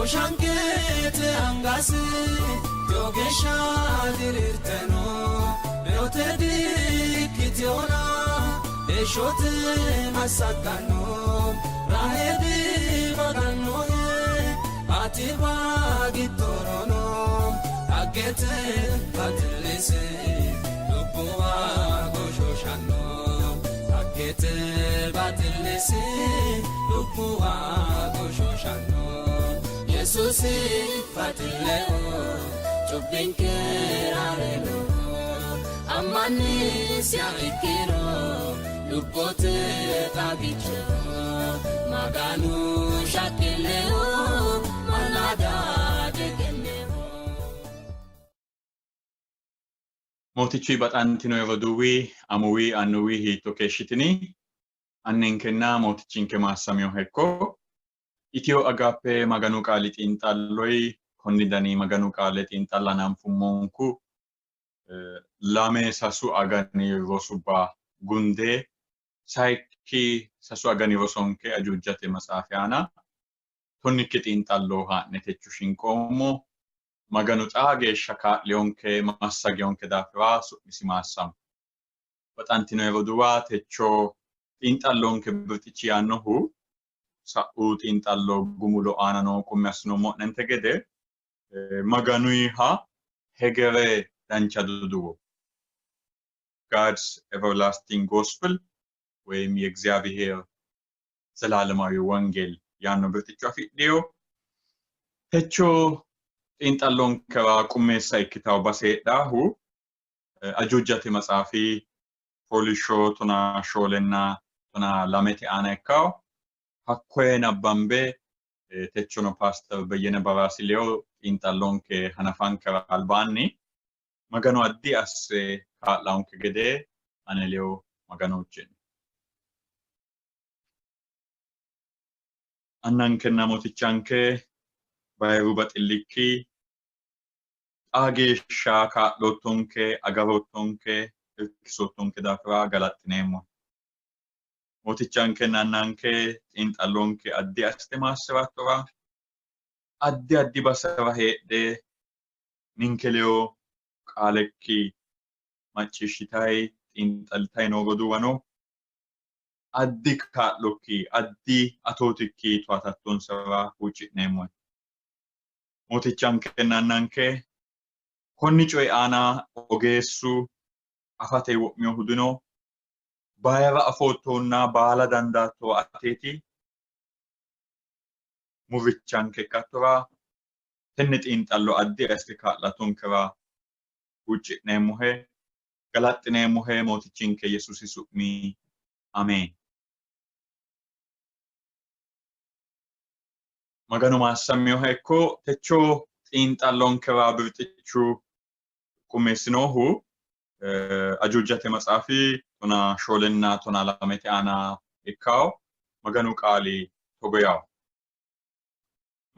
Shooshanqete angasi lowo geeshsha diriirte no, reyote diikkitinona heeshshote massagganno. Raaheeli magannohe atiwa giddorono, dhaggete baxillisi lubbuwa goshooshanno. Dhaggete baxillisi lubbuwa goshooshanno. Yesuusi baxilleho cubbinkera reyino. Ammannisiha ikkiro lubbote xagicho. Maganu shaqqilleho mallaada diqinneho. Mootichu baxantino roduuwi, amuwi, annuwi hiitto keeshshitini? Anninkenna Mootichinke maassaminoha ikko. Itiyo Agaappe Maganu Qaali xiinxalloyi konni dani Maganu Qaale xiinxalla hananfummonku lame sasu agani rosubba gunde sayikki sasu agani rosonke Ajuujate maxaafi aana tonnikki xiinxallo haa'ne techo shinqoommo. Maganu xaa geeshsha kaa'liyonke massagiyonke daafira su'misi maassamo. Baxantino roduuwa techo xiinxallonke birxichi yaannohu sa'u xiinxallo gumulo aana noo qummi assinoommo'nente gede Maganuyiha hegere dancha duduwo God's Everlasting Gospel ወይም የእግዚአብሔር ዘላለማዊ ወንጌል yaanno birxicho afidhino. Techo xiinxallonkera qummeessa ikkitawo base heedhaahu Ajuujate maxaafi fooliishsho tonaa shoolenna tonaa lamete aana ikkawo. Hakkoye nabbambe techono Paaster Beyyene Baraasi ledo xiinxallonke hanafankera albaanni Maganu addi asse kaa'laonke gede ane ledo Magano huucci'no. Annankenna Mootichanke bayiru baxillikki xaa geeshsha kaa'loottonke, agaroottonke, irkisoottonke daafira galaxxineemmo. Mootichankenna Annanke xiinxallonke addi assite maassi'rattora addi addi basera heedhe ninke ledo qaalekki macciishshitayi xiinxallitayi noo roduuwano addi kaa'lokki addi atootikki towaatattonsara huucci'neemmohe. Mootichankenna Annanke konni coyi aana ogeessu afate wo'minohu dino, bayira afoottohunna baala dandaattohu ateeti. Murrichanke ikkattora tenne xiinxallo addi assite kaa'lattonkera huucci'neemmohe, galaxxineemmohe Mootichinke Yesuusi su'mi Ameen. Maganu maassaminoha ikko. Techo xiinxallonkera birxichu qummeessinohu Ajuujate maxaafi tonaa shoolenna tonaa lamete aana ikkawo. Maganu qaali togo yawo.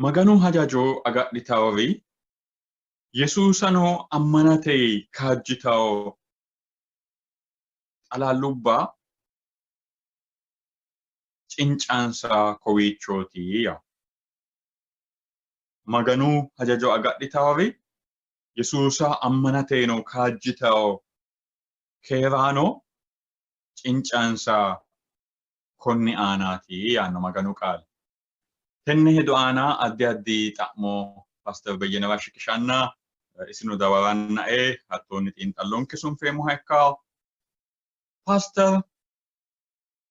Maganu hajajo agadhitawori Yesuusano ammanate kaajjitawo xalallubba cincansa kowiichooti yawo. Maganu hajajo agadhitawori Yesuusa ammanateno kaajjitawo keeraano cincansa konni aanaati yaanno Maganu qaali. Tenne hedo aana addi addi xa'mo Paaster Beyyenera shiqishanna isino dawarannae hattoonni xiinxallonke sunfeemmoha ikkawo. Paaster,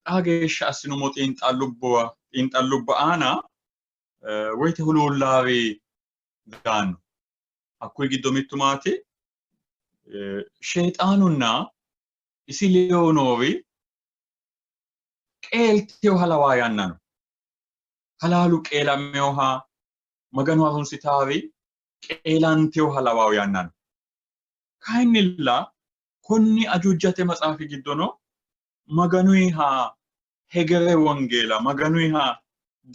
xaa geeshsha assinummo xiinxallubba aana woyite huluullaari daanno. Hakkuyi giddo mittu maati? Sheexaanunna isi ledo noori qeelteyoha lawaa yanna no. Halaalu qeelameyoha Maganu harunsitaari qeelanteyoha lawaa yanna no. Kayinnilla konni Ajuujate maxaafi giddono Maganuyiha hegere wongeela, Maganuyiha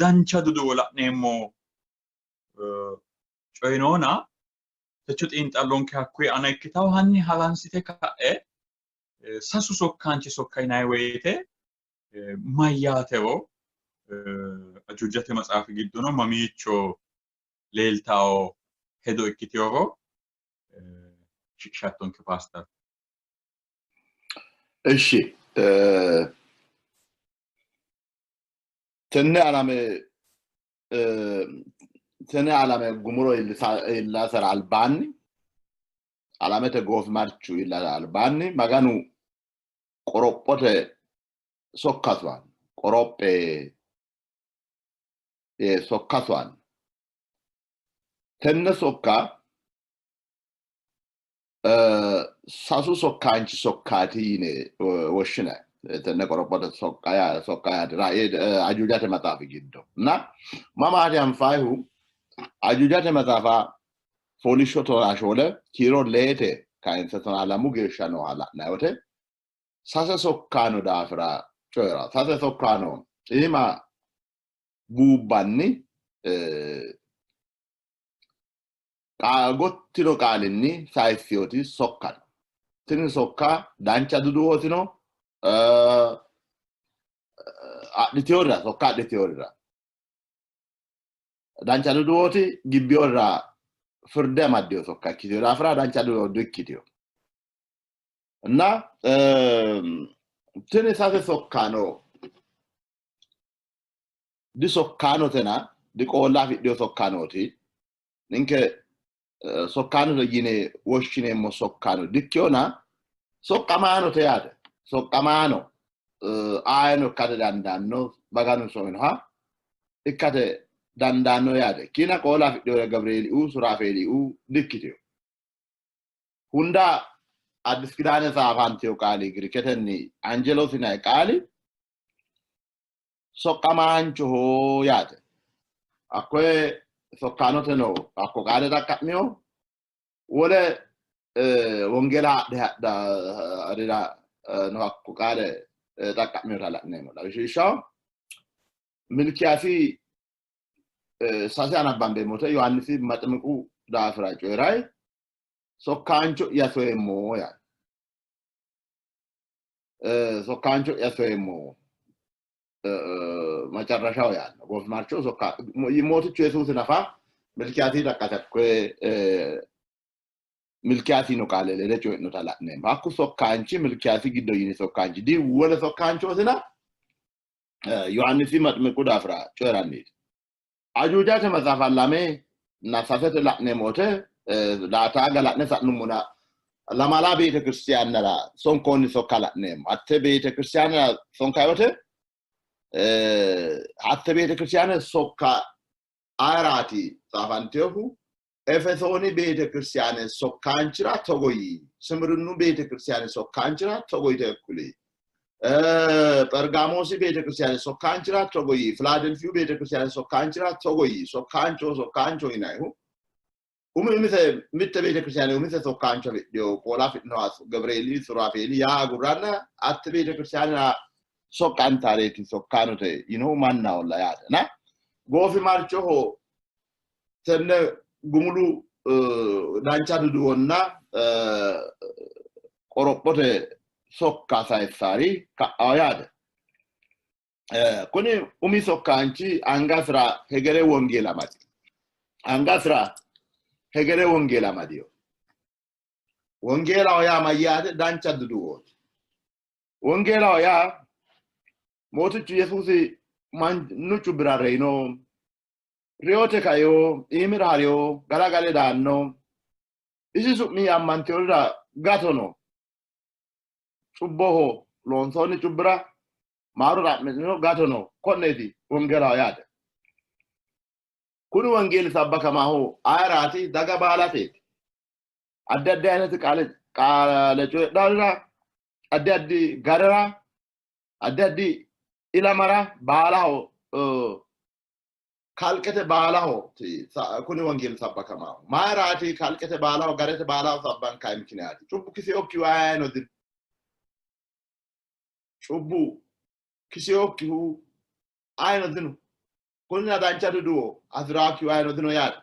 dancha duduwo la'neemmo coyi noona techo xiinxallonke hakkuyi aana ikkitawo. Hanni haransite ka'e sasu sokkaanchi sokka yinanni woyite mayyaatero Ajuujate maxaafi giddono mamiicho leeltawo hedo ikkiteworo shiqishattonke paaster. እሺ tenne alame tenne alame gumulo iillasera albaanni alamete goofimarchu iillara albaanni Maganu qorophote sokka soyanno. Qorophe yee sokka soyanno. Tenne sokka sasu sokkaanchi sokkaati yine woshshinanni. Tenne qorophote sokka yaate Ajuujate maxaafi giddo. Na mamaati anfayihu Ajuujate maxaafa fooliishsho 14 kiiro 5 kayinse 12 geeshsha nooha la'nanni wote sase sokkaano daafira coyi'ra. Sase sokkaano iima buubbanni gottino qaalinni sayissiyoti sokka no. Tini sokka dancha duduwootino adhiteyorira sokka adhiteyorira dancha duduwooti gibbiyorira firde amaddeyo sokka ikkiteyo daafira dancha duduwo dikkiteyo. እና tini sase sokkaano disokkaanotena diqoolla afidhino sokkaanooti. Ninke sokkaanote yine woshshineemmo sokkaano dikkiyona soqqamaanote yaate. Soqqamaano ayeno ikkate dandaanno Maganu soyinoha ikkate dandaanno yaate. Kiina qoola afidhino Gabirieeliu Suraafeeliu dikkiteyo. Hunda Addis Kidaane tsaafanteyo qaali Giriketenni angelos yinanni qaali soqqamaanchoho yaate. Hakkoye sokkaanoteno hakko qaale xaqqa'mino wole wongeela haadhe hadharira no hakko qaale xaqqa'minota la'neemmo. Lawishshaho Milkiyaasi 3 anabbambeemmo wote Yohaannisi Maximiqu daafira coyi'rayi sokkaancho'ya soyemmo yaanno. Sokkaancho'ya soyemmo macarrashaho yaanno. Goofimarcho sokka Mootichu Yesuusi nafa Milkiyaasi xaqqase hakkoye Milkiyaasi yino qaale lede coyi'nota la'neemmo. Hakku sokkaanchi Milkiyaasi giddo yini sokkaanchi di wole sokkaanchootina Yohaannisi Maximiqu daafira coyi'ranniiti. Ajuujate maxaafa 2 እና 3 la'neemmo wote laataaga la'ne sa'nummona lamala beetekiristiyaanera sonkoonni sokka la'neemmo. Hatte beetekiristiyaanera sonkayi wote hatte beetekiristiyaane sokka ayeraati tsaafanteyohu Efesooni beetekiristiyaane sokkaanchira togo yii, Simirnu beetekiristiyaane sokkaanchira togo yite kuli, Phergamoosi beetekiristiyaane sokkaanchira togo yii, Filaadelfiyu beetekiristiyaane sokkaanchira togo yii. Sokkaancho sokkaancho yinayihu umi umise mitte beetekiristiyaane umise sokkaancho afidhino qoola afidhinoha Gabirieeli Suraafeeli yaa agurranna hatte beetekiristiyaanera soqqantaareeti sokkaanote yinohu mannaholla yaate. Na goofimarchoho tenne gumulu dancha duduwonna qorophote sokka sayissaari ka'awo yaate. Kuni umi sokkaanchi angasira hegere wongeela amadi. Angasira hegere wongeela amadiyo. Wongeelaho yaa mayyaate? Dancha duduwooti. Wongeelaho yaa Mootichu Yesuusi mannu cubbira reyino, reyote kaino, iimira harino, galagale daanno, isi su'mi ammanteyorira gatono, cubboho loonsoonni cubbira maaro xa'mi'niro gatono. Konneeti wongeelaho yaate. Kuni wongeeli sabbakamaahu ayeraati? Daga baalateeti. Addi addi ayinati qaale coyidhaarira, addi addi garera, addi addi ilamara baalaho, kalqete baalaho kuni wongeeli sabbakamaahu. Mayiraati kalqete baalaho, garete baalaho sabbankayi mikiniyaati? Cubbu kiseyokkihu ayino dino. Cubbu kiseyokkihu ayino dino. Kunnira dancha duduwo afiraakkihu ayino dino yaate.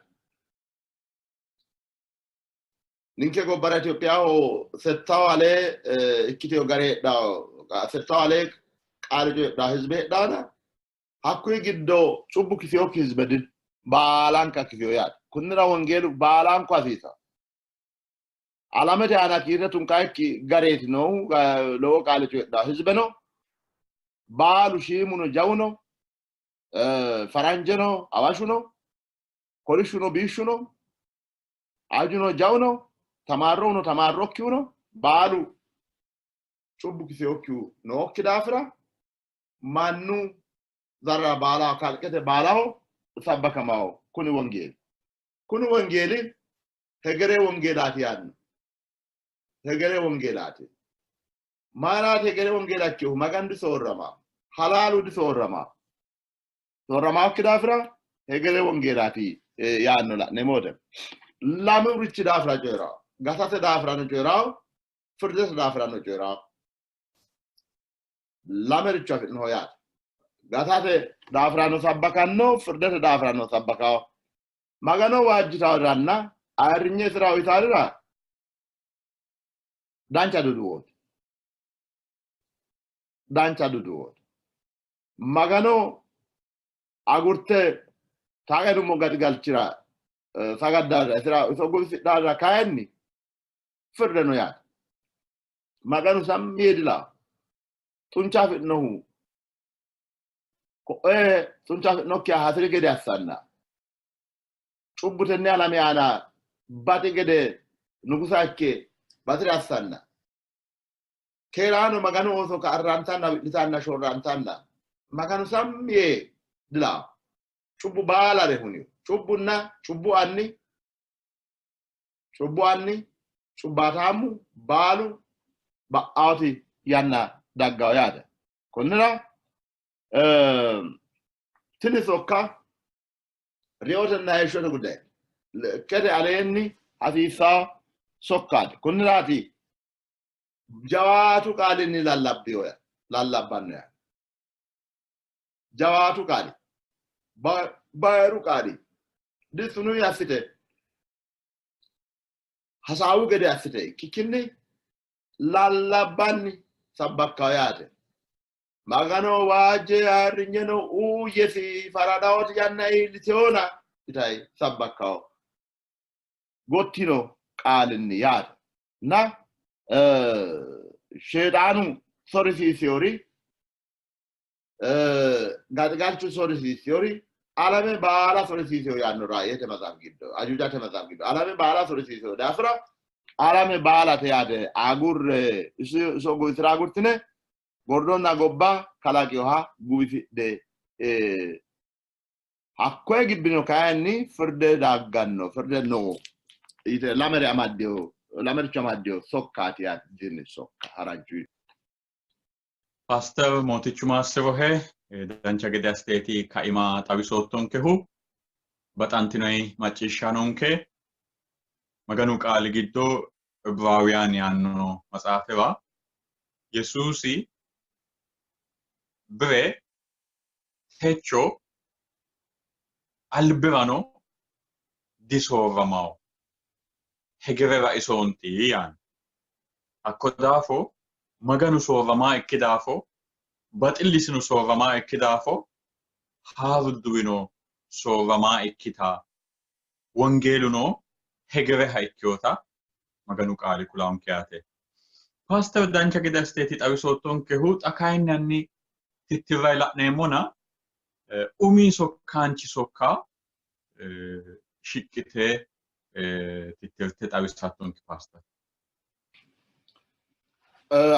Ninke gobbara Itophiyaho settawo alee ikkiteyo gare heedhawo, settawo alee qaale coyidhawo hizbe heedhawona hakkuyi giddo cubbu kiseyokki hizbe dino. Baalanka kiseyo yaate. Kunnira wongeelu baalanko hasiisa. Alamete aana kiirre tunqaayikki gareeti noohu lowo qaale coyidhaa hizibeno baalu shiimuno jawuno faranjeno awashuno kolishshuno biishshuno ajuno jawuno tamaarrohuno tamaarrokkihuno baalu cubbu kiseyokkihu nookki daafira mannu zarra baalaho kalqete baalaho sabbakamaho kuni wongeeli. Kuni wongeeli hegere wongeelaati yaanno. Hegere wongeelaati. Maanaati hegere wongeela ikkinohu Maganu disoorrama. Halaalu disoorrama. Soorramaakki daafira hegere wongeelaati yaanno la'neemmo wote. Lamu richi daafira coyi'rawo. Gatate daafirano coyi'rawo, firdete daafirano coyi'rawo. Lame richo afi'noho yaate. Gatate daafirano sabbakanno, firdete daafirano sabbakawo. Magano waajjitaworiranna ayirrinye isira uyitaworira dancha duduwooti. Dancha duduwooti. Magano agurte taagenummo gaxigalchira sagaddaarira isira iso guwisidhaarira kayinni firde no yaate. Maganu sammi yee dilaa. Xuncha afi'nohu ko'e xuncha afi'nokkiha hasiri gede assanna cubbu tenne alame aana baxi gede nugusa ikke baxire assanna keeraano Maganu ooso qarrantanna wi'litanna shorrantanna Maganu sammi yee dilaa. Cubbu baalare huniyo. Cubbunna cubbu anni cubbaataammu baalu ba'aoti yanna daggawo yaate. Konnira tini sokka reyotenna heeshshote guddayi lekkete aleenni hasiissawo sokkaati. Konniraati jawaatu qaalinni lallabbanno yaate. Jawaatu qaali, bayiru qaali disunuyi assite hasaawu gede assite ikkikkinni lallabbanni sabbakkawo yaate. Magano waajje ayirrinyeno uuyyesi faradawooti yanna iilliteyoona yitayi sabbakkawo gottino qaalinni yaate. Na sheexaanu sorisiisiyori gaxigalchu sorisiisiyori alame baala sorisiisiyo yaanno raayete maxaaf giddo ajuujate maxaaf giddo alame baala sorisiisiyo daafira alame baalate yaate agurre iso guwisira agurtine gordonna gobba kalaqiyoha guwisidhe hakkoye gibbino kayinni firde dagganno firde no yite lamere amaddeyo lamericho amaddeyo sokkaati yaate tini sokka haranchu. Paaster Mootichu maassirohe dancha gede assiteeti kaima xawisoottonkehu baxantinoyi macciishshaanonke Maganu qaali giddo Ibraawiyaan yaanno matsaafira Yesuusi bire techo albirano disoorramawo hegerera isoonti yaanno. Hakko daafo Maganu soorramaa ikki daafo baxillisino soorramaa ikki daafo haaru soorramaa ikkita wongeeluno hegereha ikkiyota Maganu qaali kulaanke yaate. Paaster dancha gede assiteeti xawisoottonkehu xa kayinni hanni tittirrayi la'neemmona umi sokkaanchi sokka shiqqite tittirte xawisattonke paaster.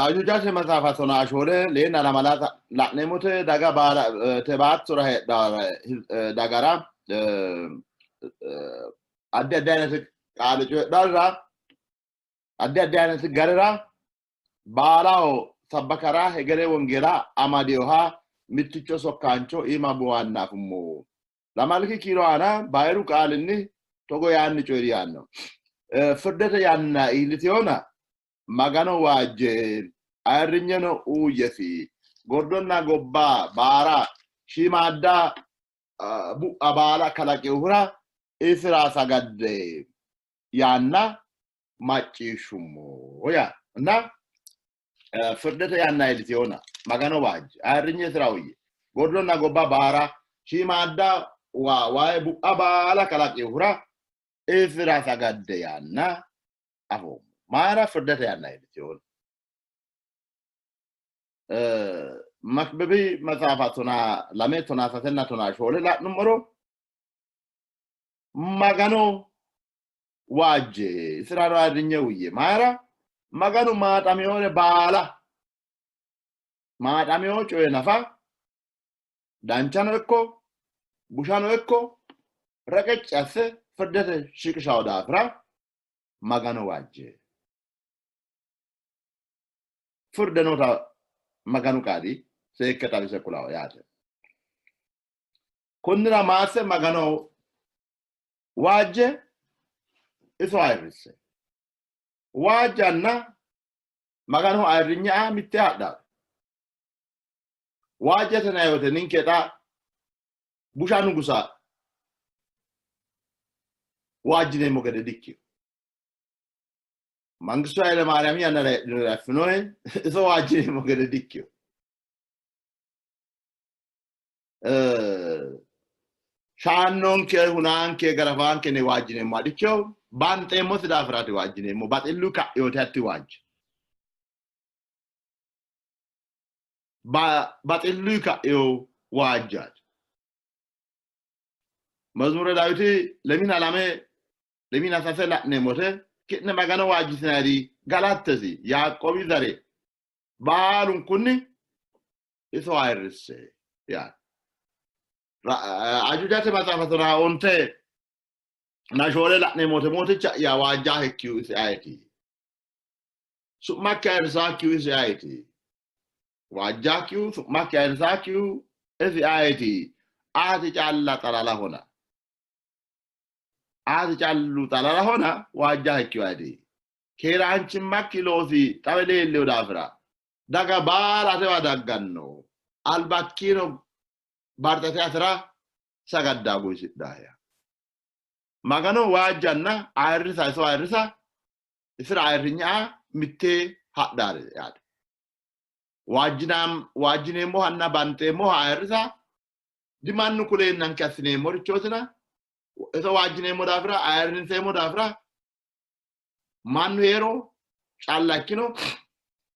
Ajuujate maxaafa tonaa shoole leenna lamala la'neemmote daga baala te baattora heedhaara dagara addi addi ayinete qaale coyidharira addi addi ayinete garira baalaho sabbakara hegere wongeela amadeyoha mitticho sokkaancho iima buwanna afummo. Lamalki kiiro aana bayiru qaalinni togo yaanni coyiri yaanno. Firdete yanna iilliteyona Magano waajje ayirrinyeno uuyyesi gordonna gobba baara shiimaadda bu'a baala kalaqinohura isira sagadde yaanna macciishshummo yaa እና firdete yanna iilliteyona Magano waajje ayirrinye isira uyye gordonna gobba baara shiimaadda waayi bu'a baala kalaqinohura isira sagadde yaanna afoommo. Mayira firdete yanna iillitino. Makbibi maxaafa 12 13 14 la'nummoro Magano waajje isirano ayirrinye uyye. Mayira Maganu maaxameyoore baala maaxameyo coye nafa danchano ikko bushano ikko reqecci asse firdete shiqishawo daafira Magano waajje. Firde noota Maganu qaali seekke xawise kulawo yaate. Konnira maasse Magano waajje iso ayirrisse. Waajjanna Maganoho ayirrinye aa mitte hadhaate. Waajjate yinanni woyte ninke xa busha nugusa waajjineemmo gede dikkino. Mangistu Haile Maariyaami yannara heedhinore affinohe iso waajjineemmo gede dikkino. Shaannonke, hunaanke, garafaanke ne waajjineemmo dikkino. Banxeemmosi daafiraati waajjineemmo. Baxillu ka'yooti hatti waajja. Baxillu ka'yo waajjaati. Mazmure Daawiti 22 23 la'neemmote ki'ne Magano waajjitinayiri galattesi, Yaaqoobi zare baalunkunni iso ayirrisse yaanno. Ajuujate maxaafa 14 la'neemmote mooticha'ya waajjaahekkihu isi ayeti? Su'makki ayirrisaakkihu isi ayeti? Waajjaakkihu su'makki ayirrisaakkihu isi ayeti? Ati calla xalalahona. Ati callu xalalahona waajjaahekkihu ayeti? Keeraanchimmakki loosi xawe leelliyo daafira daga baala atewa dagganno. Albakkiino barxate atera sagaddaa guwisidhaaya. Magano waajjanna ayirrisa iso ayirrisa isira ayirrinye aa mitte hadhaare yaate. Waajjineemmohanna banxeemmoha ayirrisa dimannu kuleennanke assineemmorichootina iso waajjineemmo daafira ayirrinseemmo daafira mannu heero calla ikkino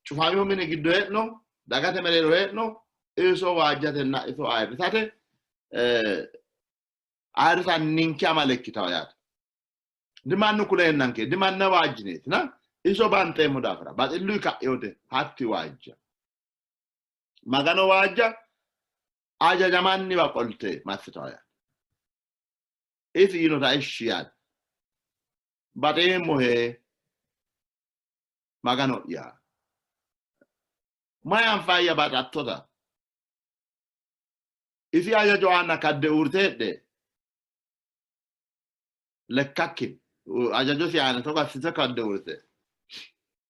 cufamino mini giddo hee'no dagate mereero hee'no iso waajjatenna iso ayirrisate ayirrisa ninke amale ikkitawo yaate. Dimannu kuleennanke dimanna waajjineetina iso banxeemmo daafira baxillu ka'yote hatti waajja. Magano waajja ajajamanniwa qolte massitawo yaate. Isi yiinota ishshi yaate. Baxeemmohe Magano'ya. Mayi anfaayya baxattota? Isi ajajo aana kadde uurrite heedhe lekkakki ajajosi aana togo assite kadde uurrite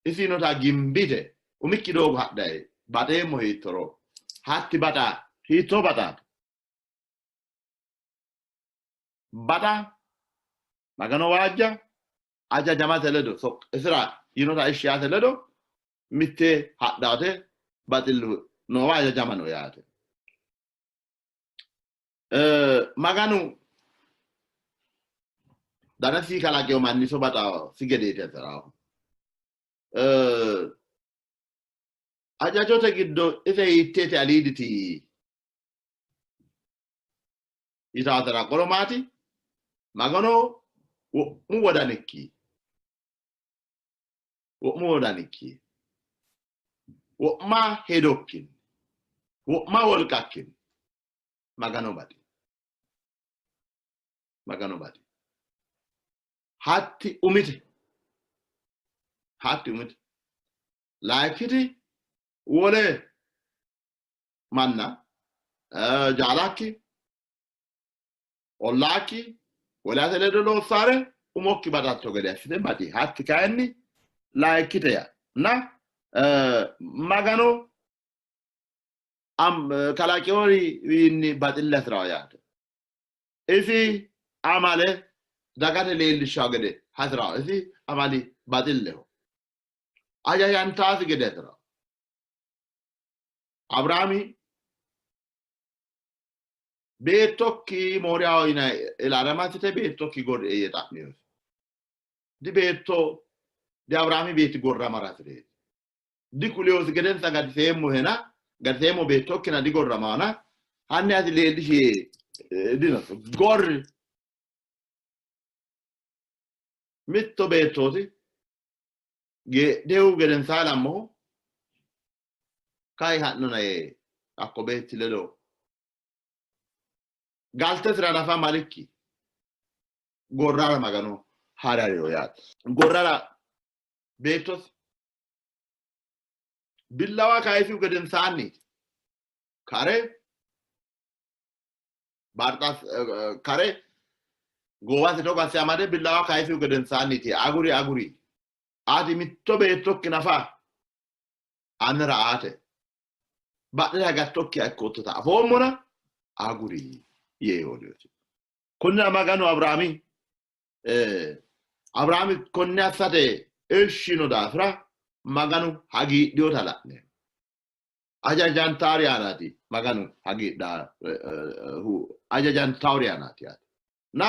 isi yiinota gimbite umikki doogo hadhayi baxeemmo hiittoro hatti baxa hiittoo baxaati? Baxa Magano waajja ajajamate ledo isira yiinota ishshi yaate ledo mitte hadhaate baxillu noowa ajajama no yaate. Maganu danasi kalaqeyo manni iso baxawo si gedeeti hasi'rawo. Ajajote giddo ise hiitteeti aliiditi yitaatera qolo maati? Magano wo'mu wodanikki wo'mu wodanikki wo'ma hedokkinni wo'ma wolqakkinni Magano baxi. Magano baxi. Hatti umite. Hatti umite. Layikkiti wole manna jaalakki ollaakki wole ate ledo loossaare umokki baxatto gede assite baxi. Hatti kayinni layikkite yaa na Magano kalaqinoriwiinni baxille hasi'rawo yaate. Isi amale dagate leellishawo gede hasi'rawo. Isi amali baxilleho. Ajajantaasi gede hasi'rawo. Abiraami beettokki Mooriyaho yinanni ilaala massite beettokki gorrie yee xa'minosi. Di beetto di Abiraami beetti gorramara hasireeti. Dikuleyosi gedensa gatiseemmohena gatiseemmo beettokkina digorramaana hanni ati leellishi dinosi. Gorri mitto beettooti geedhehu gedensaa ilammohu kai ha'nona yee hakko beetti ledo galtesira nafa malikki gorrara Maganu hararino yaate. Gorrara beettosi billawa kayisihu gedensaanni kare barxas kare goowasi togo asse amade billawa kayisihu gedensaanniiti aguri aguri ati mitto beettokki nafa anera aate badhera hagattokkiha ikkoottota afoommona aguri yee hoolinosi. Kunnira Maganu Abiraami Abiraami konne assate ishino daafira Maganu hagiidhinota la'neemmo. Ajajantaari aanaati Maganu hagiidhaahu ajajantaari aanaati yaate. Na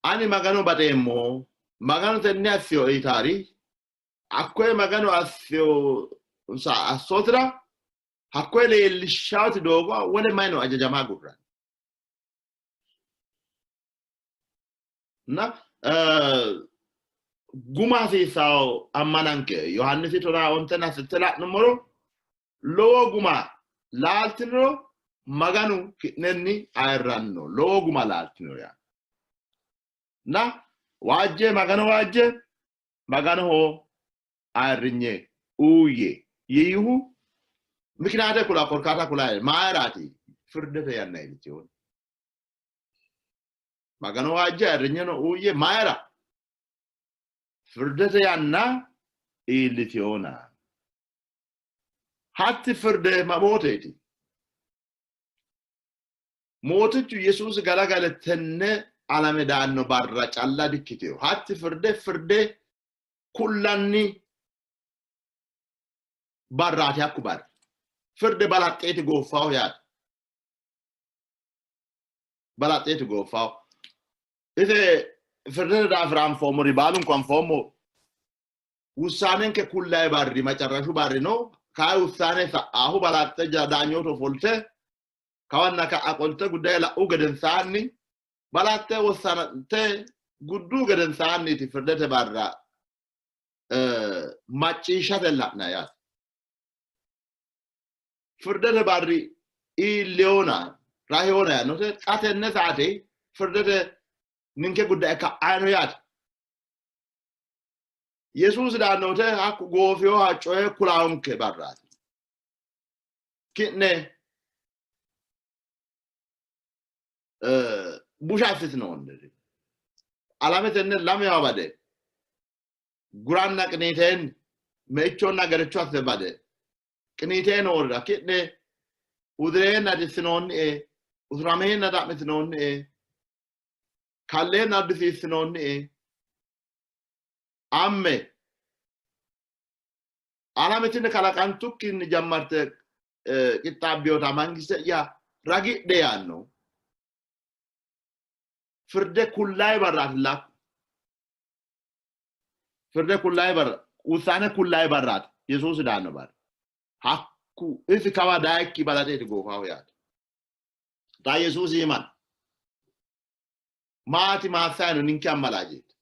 ani Magano baxeemmo, Maganu tenne assiyo yitaari hakkoye Maganu assiyo assootira hakkoye leellishshaati doogo wole mayino ajajama agurranni. Na guma hasiissawo ammananke Yohaannisi 15 la'nummoro lowo guma laaltiniro Maganu ki'nenni ayirranno. Lowo guma laaltiniro yaa. Na waajje Magano waajje Maganoho ayirrinye uuyye yiihu mikinaate kula korkaata kula mayiraati firdete yanna iillitino. Magano waajje ayirrinyeno uuyye mayira firdete yanna iillitino. Hatti firde mamooteeti? Mootichu Yesuusi galagale tenne alame daanno barra calla dikkitino. Hatti firde firde kullanni barraati hakku barri. Firde balaxxeeti gooffaho yaate. Balaxxeeti gooffaho. Ise firdete daafira anfoommori baalunku anfoommo. Wussaanenke kullayi barri macarrashu barri no. Kayi wussaane sa'aahu balaxxe daanyootu ofolte kawanna ka'a qolte guddaye la'u gedensaanni balaxxe wossanate guddu gedensaanniiti firdete barra macciishshate la'na yaate. Firdete barri iilleyona raheyona yaannote xa tenne saate firdete ninke guddaye ka'ayino yaate. Yesuusi daannote hakku goofiyoha coye kulaonke barraati. Ki'ne busha assitinoonniri alame tenne lamewa bade guranna qiniiteenni meichonna gerecho asse bade qiniitee noorira ki'ne udireenna dissinoonnie, usurameenna xa'mitinoonnie, kalleenna uddisiissinoonnie, amme alame tini kalaqantukkinni jammarte qixxaabbinota mangiste'ya ragidhe yaanno. Firde kullayi barraati lakku. Firde kullayi barra, wussaane kullayi barraati Yesuusi daanno barra. Hakku isi kawa dayikki balaxeeti goofaho yaate. Xa Yesuusi himana. Maati maassayino ninke ammalaajeeti.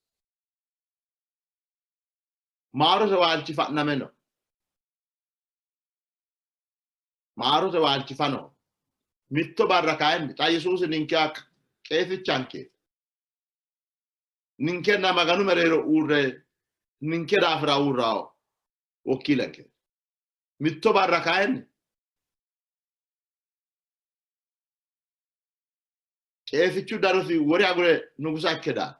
Maarote waalchi fa'name no. Maarote waalchi fano. Mitto barra kayinni xa Yesuusi ninke qeesichankeeti. Ninkenna Maganu mereero uurre ninke daafira uurrawo wokkiilenke. Mitto barra kayinni qeesichu darosi wori agure nugusa ikke daa.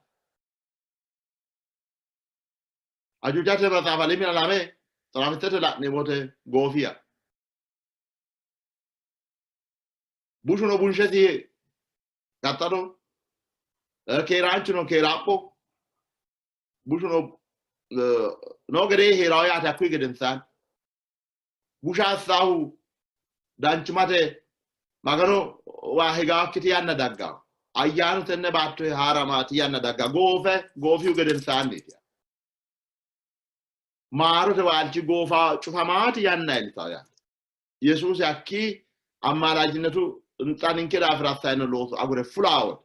Ajuujate maxaafa limina lame xarafittete la'neemmote goofiya. Bushuno bunshesi qaxxado, keeraanchuno keeraa'mo, bushuno noo gedee hee'rawo yaate hakkuyi gedensaanni. Busha assaahu danchumate Magano waa higaakkiti yanna daggawo. Ayyaanu tenne baatto haaramaati yanna dagga goofe goofihu gedensaanniiti. Maarote waalchi goofa cufamaati yanna iillitawo yaate. Yesuusi hakkii ammaalaajinnetu xa ninke daafira assayino looso agure fulaawote.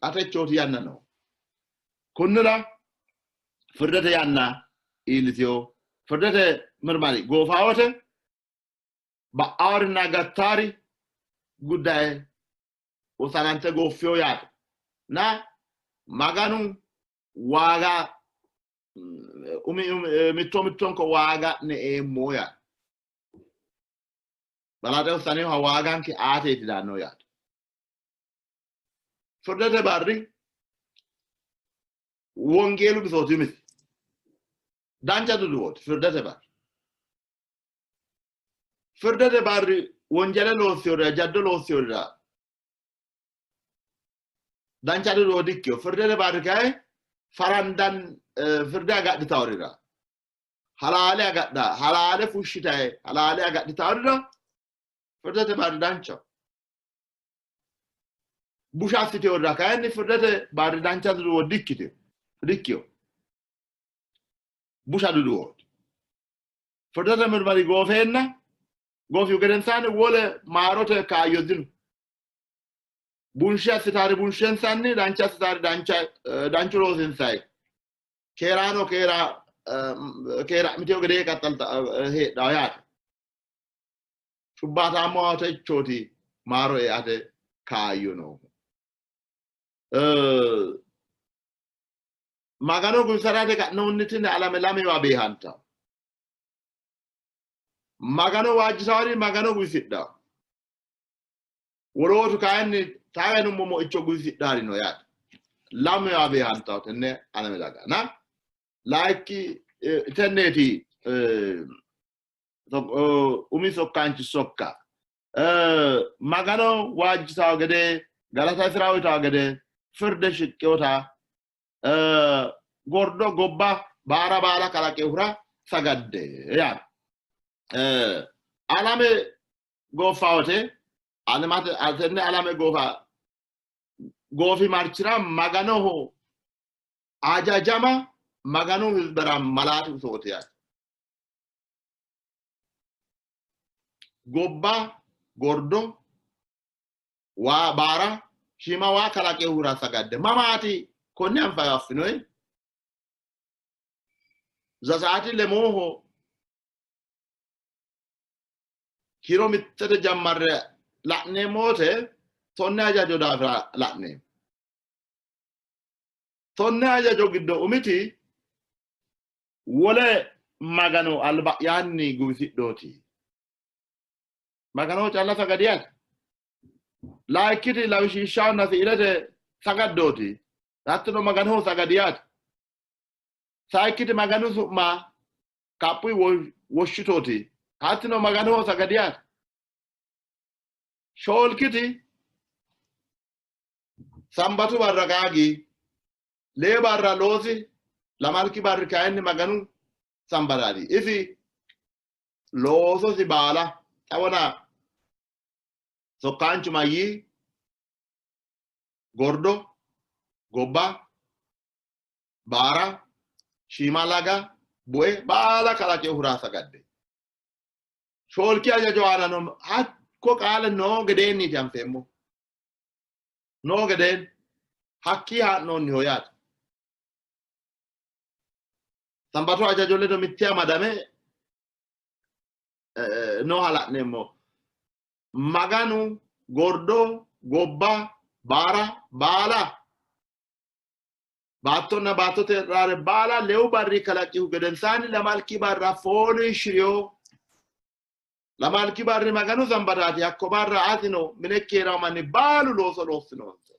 Xa techooti yanna no. Kunnira firdete yanna iilliteyo. Firdete mirmari goofawote ba'aarinna gattaari guddaye wosanante gooffiyo yaate. Na Maganu waaga umi mitto mittonko waaga ne'eemmo yaate. Balaxe wossaneha waaganke aateeti daanno yaate. Firdete barri wongeelu bisooti umisi. Dancha duduwooti firdete barri. Firdete barri wonjele loossiyorira jaddo loossiyorira dancha duduwo dikkiyo. Firdete barri kayi farandan firde agadhitaworira halaale agadha halaale fushshitaye halaale agadhitaworira firdete barri danchaho. Busha assiteyorira kayinni firdete barri dancha duduwo dikkiteyo dikkiyo. Busha duduwooti. Firdete mirmari goofeenna goofihu gedensaanni wole maarote kaayyo dino. Bunshe assitaari bunshensanni dancha assitaari dancha danchu loosinsayi keeraano keera keeraa'miteyo gedee qaxxalta heedhawo yaate. Cubbaataammo techooti maaro eate kaayyo noohu. Magano guwisarate ka'noonnitini alame lamewa beehantawo. Magano waajjisawori Magano guwisidhawo. Wolootu kayinni tawenummo moicho guwisidhaari no yaate. Lamewa beehantawo tenne alame daga. Na layikki tenneeti umi sokkaanchi sokka. Magano waajjisawo gede galata isira uyitawo gede firde shiqqewota gordo gobba baara baala kalaqehura sagadde yaate. Alame goofawote alamate tenne alame goofa goofi marchira Maganoho ajajama Maganu hizbera malaatu sooti yaate. Gobba gordo waa baara shiima waa kalaqehura sagadde mamaati konne anfayi affinoyi zasaati lemooho kiiro mittete jammarre la'neemmo wote tonne hajajo daafira la'neemmo. Tonne hajajo giddo umiti wole Magano alba'yaanni guwisidhooti. Maganoho calla sagadi yaate. Layikkiti lawishshiishshahonna siilete sagaddooti. Hattono Maganoho sagadi yaate. Sayikkiti Maganu su'ma kaphuyi woshshitooti. Hattino Maganoho sagadi yaate. Shoolkiti Sambatu barra qaagi. Lee barra loosi, lamalki barri kayinni Maganu sambataati. Isi loososi baala xawona sokkaanchu mayyii gordo gobba baara shiima laga bue baala kalaqinohura sagadde. Shoolki hajajo aanano hakko qaale noo gedeenniiti anfeemmo. Noo gedeen hakkii haa'noonniho yaate. Sambatu hajajo ledo mitte amadame nooha la'neemmo. Maganu gordo gobba baara baala baattonna baattote raare baala lewu barri kalaqihu gedensaanni lamalki barra fooliishshiriyo. Lamalki barri Maganu sambataati. Hakko barra atino minekki hee'rawo manni baalu looso loossinoonte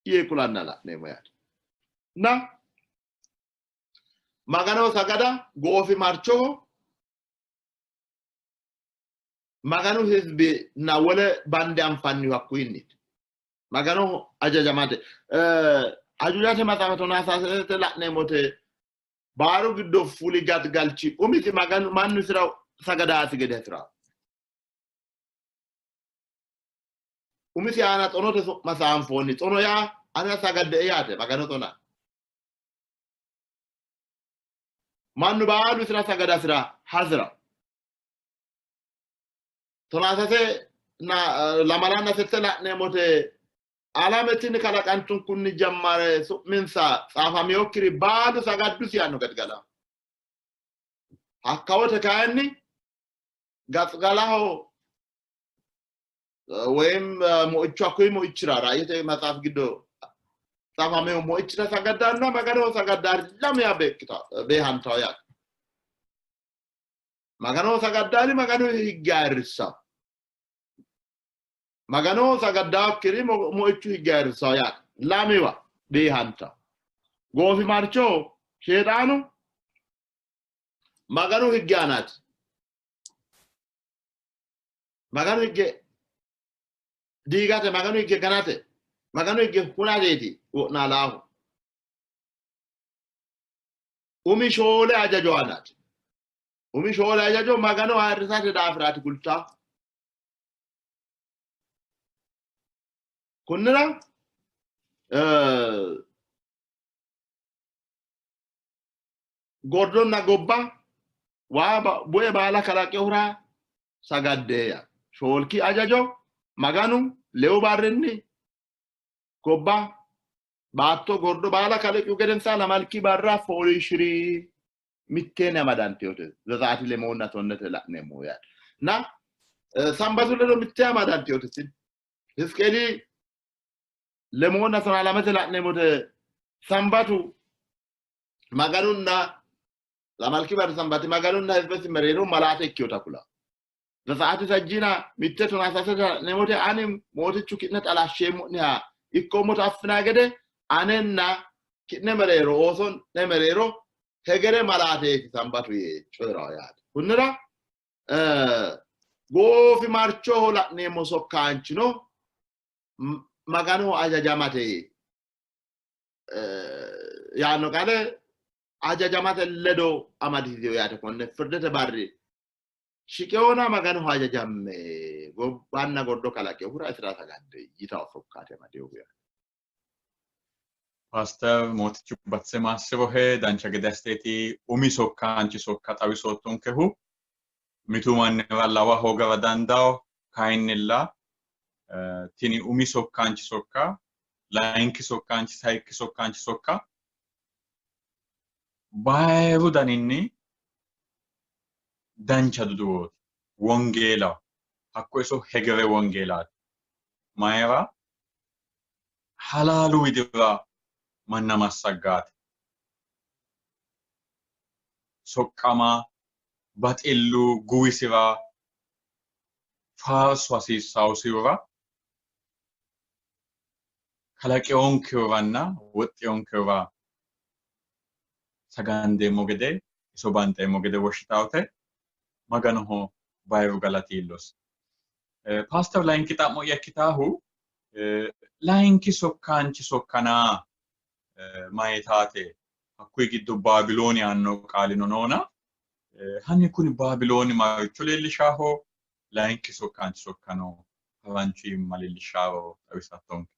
yee kulanna la'neemmo yaate. Na Maganoho sagada goofimarchoho Maganu hizbi na wole bande anfannihu hakkuyinniiti. Maganoho ajajamate. Ajuujate maxaafa tonaa sasete la'neemmote baaru giddo fuli gadigalchi umisi Maganu mannu isira sagadaasi gede hasi'raa. Umisi aana xonote su'ma saanfoonni. Xono yaa anera sagadde''e yaate, Magano xona. Mannu baalu isira sagadasira hasi'ra. 13 na lamalanna sette la'neemmote alame tini kalaqantunkunni jammare su'minsa xaafaminokkiri baalu sagaddusi yaanno gaxigala. Hakkawote kayinni gaxigalaho ወይም mo'ichu hakkuyi mo'ichira raayete maxaaf giddo xaafamino mo'ichira sagaddanna Maganoho sagaddaari lamewa beehantawo yaate. Maganoho sagaddaari Maganu higge ayirrissawo. Maganoho sagaddaokkiri mo'ichu higge ayirrissawo yaate. Lamewa beehantawo. Goofimarcho Sheexaanu Maganu higge aanaati. Maganu higge diigate, Maganu higge ganate, Maganu higge hunateeti wo'naalaahu. Umi shoole hajajo aanaati. Umi shoole hajajo Magano ayirrisate daafiraati kultaa. Kunnira gordonna gobba waa bue baala kalaqinohura sagaddeeya. Shoolki hajajo Maganu lewu barrinni gobba baatto gordo baala kalaqihu gedensaa lamalki barra fooliishshiri mitteenni amadanteyote ዘጸአት lemoonna tonnete la'neemmo yaate. Na sambatu ledo mittee amadanteyote tini. Hizqeeli lemoonna tonaa lamete la'neemmote sambatu Maganunna lamalki barri sambati Maganunna hizbesi mereero malaate ikkinota kula. ዘጸአት sajjina mitte tonaa sasete la'neemmote ani mootichu ki'ne xalashsheemmo'neha ikkoommota affinanni gede anenna ki'ne mereero ooso'ne mereero hegere malaateeti sambatu yee coyi'rawo yaate. Kunnira goofimarchoho la'neemmo sokkaanchino Maganoho hajajamate yaanno qaale hajajamate ledo amadisiiseyo yaate. Konne firdete barri shiqeyoona Maganoho hajajamme gobbanna gordo kalaqinohura isira sagadde yitawo sokkaati amadeyohu yaate. Paaster Mootichu batse maassirohe dancha gede assiteeti umi sokkaanchi sokka xawisoottonkehu. Mitu mannira lawa hoogara dandawo, kayinnilla tini umi sokkaanchi sokka, layinki sokkaanchi, sayikki sokkaanchi sokka bayiru daninni dancha duduwooti, wongeelaho. Hakko iso hegere wongeelaati. Mayira halaalu widira manna massaggaate. Soqqama, baxillu guwisira, faarso hasiissaosihura, kalaqeyoonkehuranna woxxeyonkehura sagandeemmo gede, iso banxeemmo gede woshshitawote Maganoho bayiru galati iillosi. Paaster layinki xa'mo'ya ikkitaahu layinki sokkaanchi sokkanaa mayitaate? Hakkuyi giddo Baabilooni yaanno qaalino noona, hanni kuni Baabilooni maricho leellishaaho? Layinki sokkaanchi sokkano haranchu iima leellishaaho xawisattonke.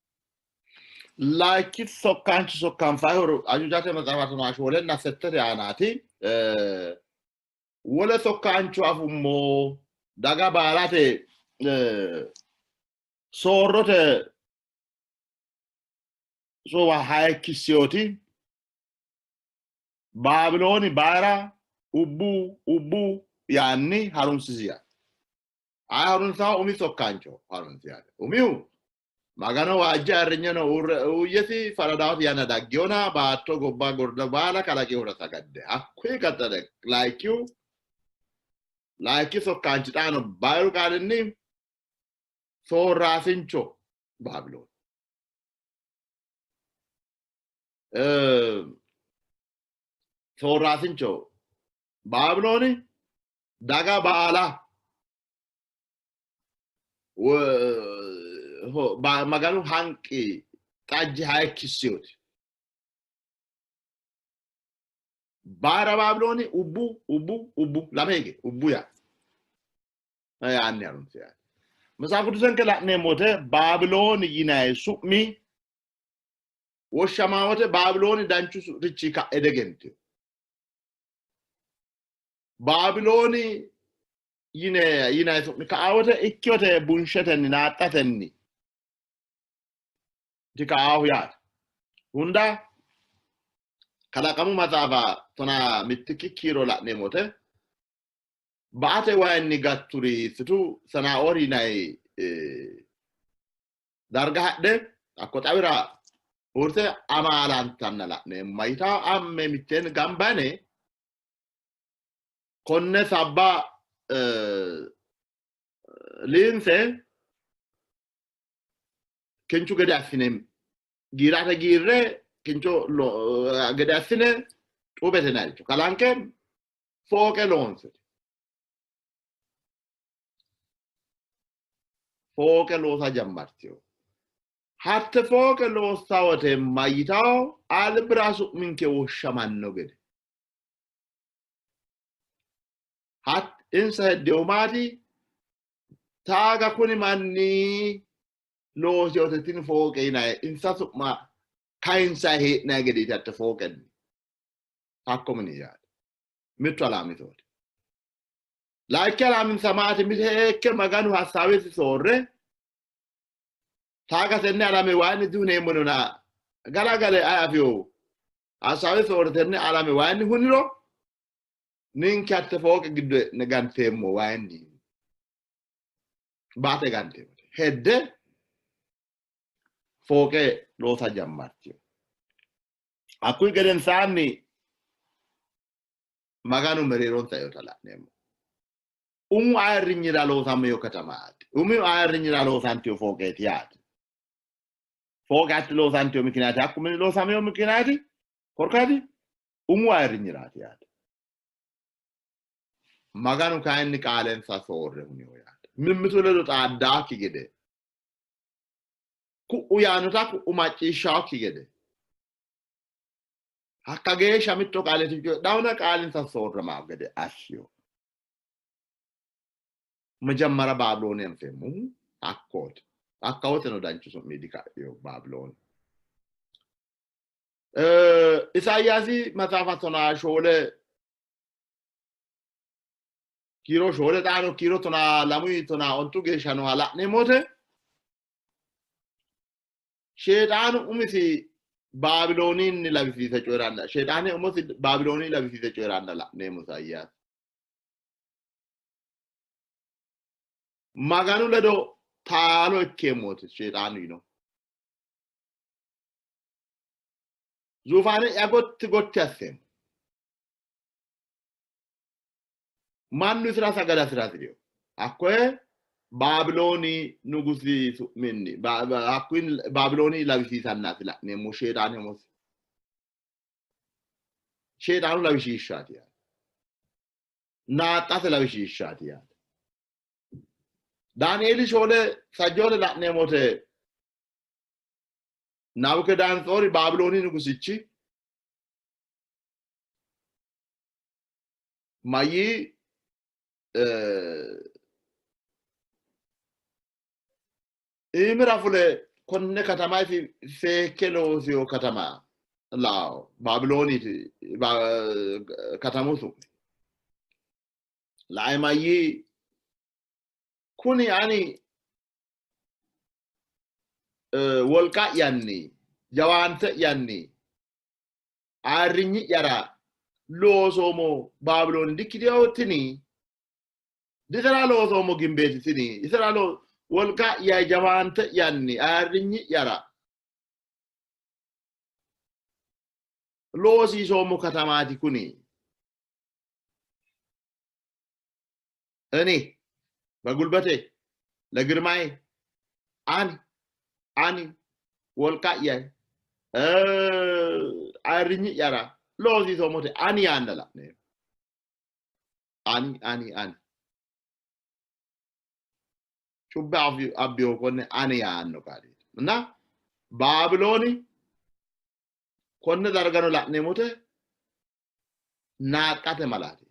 Layinki sokkaanchi sokkanfayihu Ajuujate maxaafa tonaa shoolenna settete aanaati. Wole sokkaancho afummo daga baalate soorrote tsuwa hayikkissiyoti Baabilooni bayira ubbu ubbu yaanni harunsisiya. Ayi harunsawo umi sokkaancho harunsiyaate. Umihu Magano waajje ayirrinyeno uyyesi faradaawoti yanna daggiyona baatto gobba gordo baala kalaqihura sagadde. Hakkuyi qaxxale layikki sokkaanchi xaano bayiru qaalinni soorraasincho Baabilooni. Soorraasincho Baabilooni daga baala Maganu hanqi xajje hayikkissiyoti. Bayira Baabilooni ubbu ubbu ubbu lame hige ubbu yaa. yaanni harunse yaate. መጽሐፍ ቅዱስን la'neemmo wote Baabilooni yinayi su'mi woshshamaa wote Baabilooni danchu richi ka'e degentino. Baabilooni yinayi su'mi ka'a wote ikkiyote bunshetenni naaxxatenni dika'aahu yaate. Hunda kalaqamu maxaafa 12 kiiro la'neemmo wote ba'ate wayinni gatturi situ Sanaoori yinayi darga hadhe hakko xawira uurte amaalantanna la'neemmo. Mayitawo amme mitteenni gamba yine konne sabba liinse kinchu gede assine giirate giirre kincho gede assine xuubete yinayiricho kalanqe fooqe loonse fooqe loosa jammarteyo. Hatte fooqe loossa wote mayitawo albira su'minke woshshamanno gede. Hat insa heddewo maati taaga kuni manni loosiyote tini fooqe yinayi insa su'ma kayinsayi hee'nayi gedeeti hatte fooqenni. Hakko mini yaate. Mittu alaamitooti. Layinki alaaminsa maati miteekke Maganu hassaawesi soorre taaga tenne alame wayinni dihuneemmonona galagale ayi afiyo hassaawe soorre tenne alame wayinni huniro ninke hatte fooqe giddo e'ne ganteemmo wayinni baate ganteemmo hedde fooqe loosa jammartiyo. Hakkuyi gedensaanni Maganu mereeronsa eota la'neemmo. Umu ayirrinyira loosameyo katamaati. Umu ayirrinyira loosantiyo fooqeeti yaate. Fooqe hatti loosantiyo mikinaati hakku mini loosameyo mikinaati korkaati umu ayirrinyiraati yaate. Maganu kayinni qaalensa soorre huniyo yaate. Mimmitu ledo xaaddaakki gede ku'u yaannota ku'u macciishshaakki gede hakka geeshsha mitto qaale coyidhahuna qaalinsa soorramaa gede assiyo. መጀመሪያ ባቢሎን anfeemmohu hakkooti. Hakka woteno danchu su'mi dika'ino Baabilooni. Isayaasi maxaafa 14 kiiro 4 xaano kiiro 12 15 geeshsha nooha la'neemmo wote Sheexaanu umisi Baabilooninni lawisiise coyi'ranna Sheexaane umosi Baabilooni lawisiise coyi'ranna la'neemmo Isayaasi. Maganu ledo taalo ikkeemmooti Sheexaanu yino. Zuufaane'ya gotti gotti asseemmo. Mannu isira sagada hasi'rino. Hakkoye Baabilooni nugusi su'minni hakkuyi Baabilooni lawisiisannaati la'neemmo Sheexaane umosi. Sheexaanu lawishshaati yaate. Naaxxate lawishshaati yaate. Daanieeli 4 sajjoote la'neemmo wote Nabukedanetsoori Baabilooni nugusichi mayyii iimira fule konne katama isi seekke loosiyo katama lao Baabilooniiti katamu su'mi lae mayyii kuni ani wolqa'yanni jawaante'yanni ayirrinyi'yara loosoommo Baabilooni dikkitino tini disera loosoommo gimbeeti tini isera wolqa'ya jawaante'yanni ayirrinyi'yara loosiisoommo katamaati kuni እኔ በጉልበቴ ለግርማዬ ani ani wolqa'ya ayirrinyi'yara loosiisoommote ani yaanna la'neemmo. Ani ani ani cubbe abbiyo konne ani yaanno qaaleeti እና Baabilooni konne dargano la'neemmote naaxxate malaati.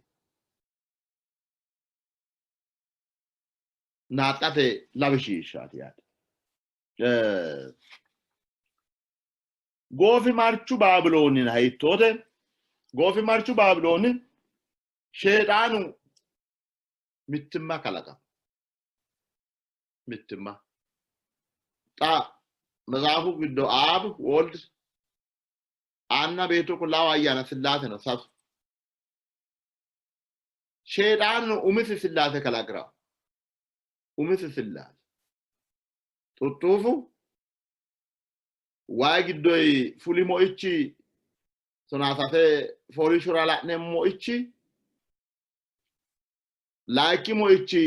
Naaxxate lawishshaati yaate. Goofimarchu Baabiloonina hiittoote? Goofimarchu Baabilooni Sheexaanu mittimma kalaqama. Mittimma. Xa matsaafu giddo Aab, Wold, Anna, Beetto, Qullaawa Ayyaana Sillaase no sasu. Sheexaanu umisi Sillaase kalaqira. Umisi Sillaase. Xuxxuufu wayi giddoyi fuli moichi 13 fooliishshora la'neemmo moichi layinki moichi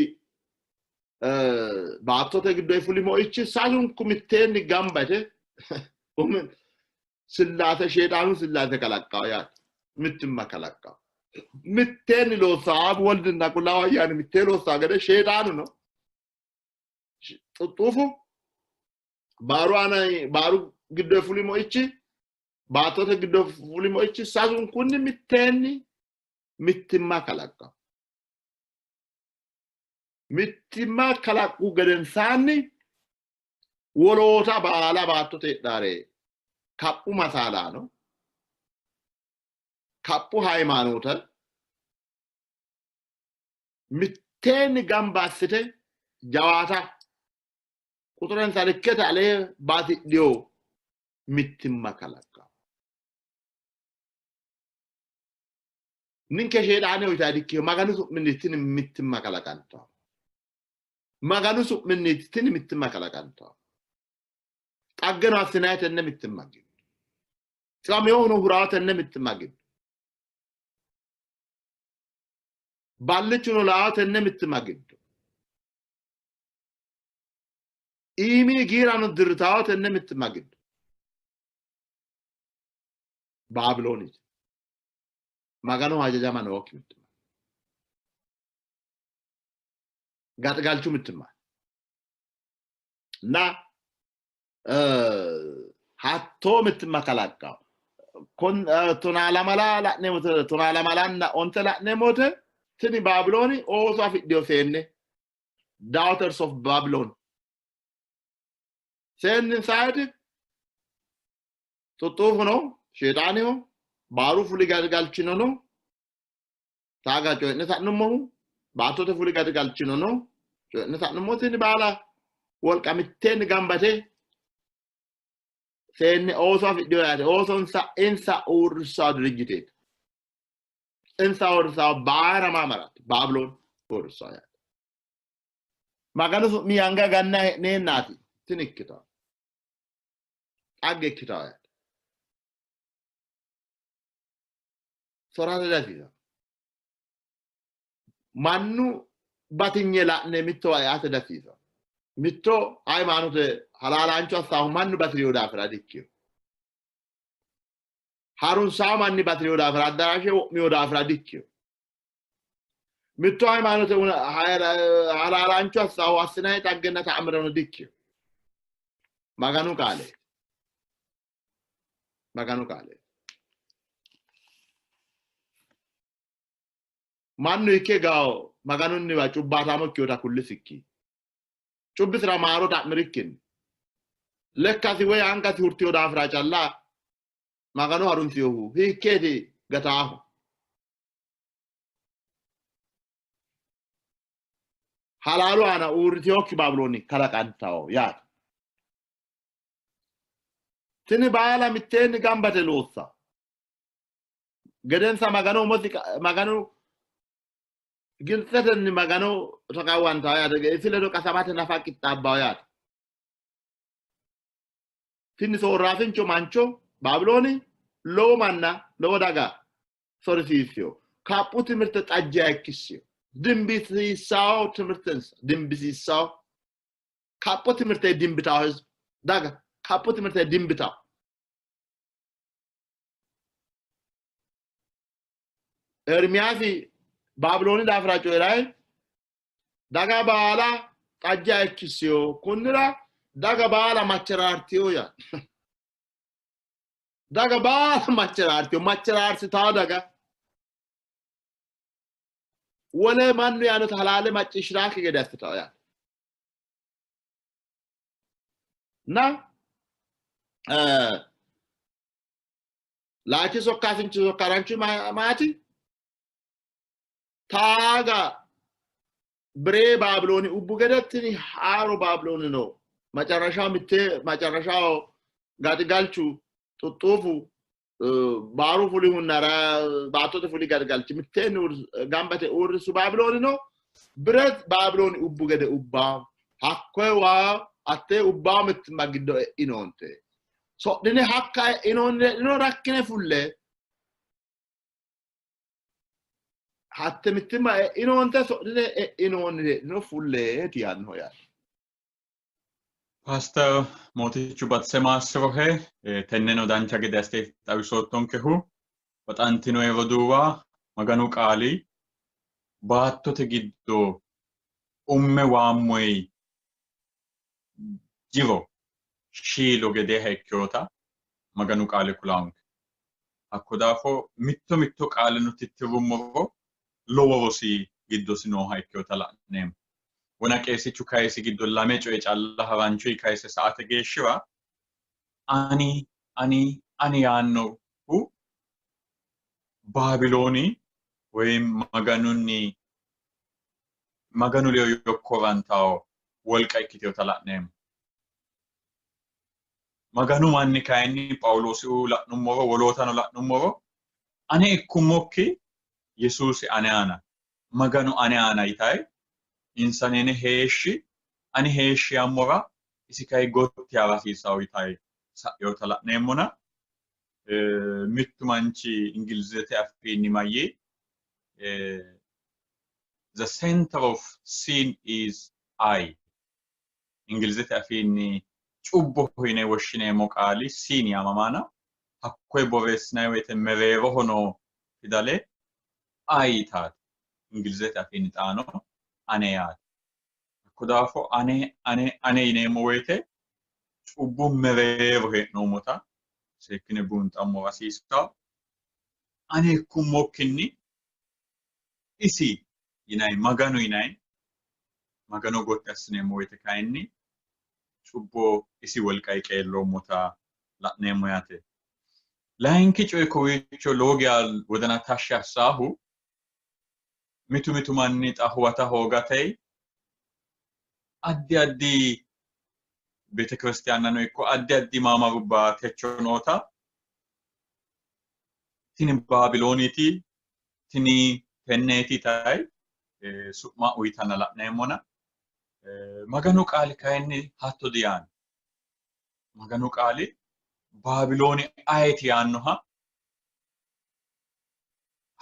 baattote giddoyi fuli moichi sasunku mitteenni gamba yite umi sillaase sheexaanu sillaase kalaqqawo yaate mittimma kalaqqawo mitteenni loossawo Abu Woldinna Qullaawu Ayyaani mittee loossawo gede sheexaanuno xuxxuufu baaru aana baaru giddo fuli moichi baattote giddo fuli moichi sasunkunni mitteenni mittimma kalaqqawo. Mittimma kalaqqu gedensaanni woloota baala baattote heedhaare kaphu masaalaano, kaphu hayimaanoota mitteenni gamba assite jawaata quxurensa likkete alee batidhino mittimma kalaqqanno. Ninke sheexaaneho yitayi dikkino, Maganu su'minni tini mittimma kalaqantanno. Maganu su'minni tini mittimma kalaqantanno. Xaggeno assinayi tenne mittimma giddo. Xiwaminohuno hurawo tenne mittimma giddo. Ballichuno laawo tenne mittimma giddo. Iimi giirano dirritawo tenne mittimma giddo. Baabilooniti. Maganoho hajajama nookki mittimma. Gaxigalchu mittimma. Na hattoo mittimma kalaqqawo. Tonaa lamala la'neemmo tonaa lamalanna onte la'neemmo wote tini Baabilooni ooso afidhino seenne Daughters of Babylon seenninsa ayeti? Xuxxuufu no, Sheexaaneho, baaru fuli galchino no, taaga coyi'ne sa'nummohu, baattote fuli galchino no, coyi'ne sa'nummohu tini baala wolqa mitteenni gambate seenne ooso afidhino yaate. Oosonsa insa uurrissawo dirijjiteeti. Insa uurrissawo baara maamaraati. Baabiloon uurrissawo yaate. Maganu su'mi anga ganna hee'neennaati tini ikkitawo. Xagge ikkitawo yaate. Sorate dihasiisanno. Mannu batinye la'ne mittowa eate dihasiisanno. Mitto hayimaanote halaalaancho assaahu mannu bati'rino daafira dikkino. Harunsawo manni bati'rino daafira addaraashe wo'mino daafira dikkino. Mitto hayimaanote halaalaancho assaahu assinanni xaggenna ta'amirano dikkino. Maganu qaaleeti. Maganu qaaleeti. Mannu ikke gawo Maganunniwa cubbaataamo ikkinota kullisikki, cubbisira maaro xa'mirikkinni, lekkasi woy angasi hurtino daafira calla Magano harunsinohu hiikkeeti gataahu? Halaalu aana uurritinokki Baabilooni kalaqantawo yaate. Tini baala mitteenni gambate loossa. Gedensa Magano umosi Maganu Gibitsetenni Magano taqawwantawo yaate. Isi ledo qasamate nafa qixxaabbawo yaate. Tini soorraasincho mancho Baabilooni lowo manna lowo daga sorisiissino. Kaphu timirte xajje hayikkissino. Dimbisiissawo timirtensa dimbisiissawo. Kaphu timirte dimbitawo hizbi daga kaphu timirte dimbitawo. Ermiyaasi Baabilooni daafira coyi'rayi daga baala xajje hayikkissino. Kunnira daga baala macharaartino yaa. Daga baala macharaartino. Macharaarsitaa daga. Wole mannu yaannota halaale macciishshiraakki gede assitawo yaate. እና Layinki sokkaasinchi sokkaaranchi maati? Taaga biree Baabilooni ubbu gede tini haaro Baabilooni no. Macarashaho mitte macarashaho gaxigalchu xuxxuufu baaru fulihunna baattote fuli gaxigalchi mitteenni gambate uurrissu Baabilooni no. Bire Baabilooni ubbu gede ubbaa hakkoye waa hattee ubbaa mittimma giddo e'inoonte. Sodhine hakka e'inoonni rakkine fulle hatte mittimma e'inoonte sodhine e'inoonni heedhino fulleeti yaannoho yaate. Paaster Mootichu Batse maassirohe tenneno dancha gede assite xawisoottonkehu baxantinoe roduuwa Maganu qaali baattote giddo umme waammoyi jiro shiilo gedeeha ikkinota Maganu qaali kulaanke. Hakko daafo mitto mitto qaaleno tittirrummoro lowo rosi giddosi nooha ikkinota la'neemmo. Wona qeesichu kayisi giddo lame coye calla haranchuyi kayise sa"ate geeshshira ani ani ani yaannohu Baabilooni woyi Maganunni Maganu ledo yokkorantawo wolqa ikkitinota la'neemmo. Maganu manni kayinni Phaawuloosiu la'nummoro wolootano la'nummoro ane ikkummokki Yesuusi ane aana Maganu ane aana yitayi insaneene heeshshi ani heeshshi yaammora isi kayi gotti yaara hasiissawo yitayi sa'yota la'neemmona mittu manchi Ingilizete afiinni mayyee the center of sin is I Ingilizete afiinni cubboho yine woshshineemmo qaali sin yaamamaana hakkoye borreessinanni woyte mereeroho noo fidale I yitaate Ingilizete afiinni xaano ane yaate. Hakko daafo ane ane ane yineemmo woyte cubbu mereero hee'noommota seekkine buunxammora hasiissanno. Ane ikkummokkinni isi yinayi Maganu yinayi Magano gotti assineemmo woyte kayinni cubbo isi wolqayi qeelloommota la'neemmo yaate. Layinki coyi kowiicho lowo geya wodana tashshi assaahu mitu mitu manni xa huwata hoogate addi addi beetekiristiyaannano ikko addi addi maamarubba techo noota tini Baabilooniiti tini tenneeti yitayi su'ma uyitanna la'neemmona Maganu qaali kayinni hatto diyaanno. Maganu qaali Baabilooni ayeeti yaannoha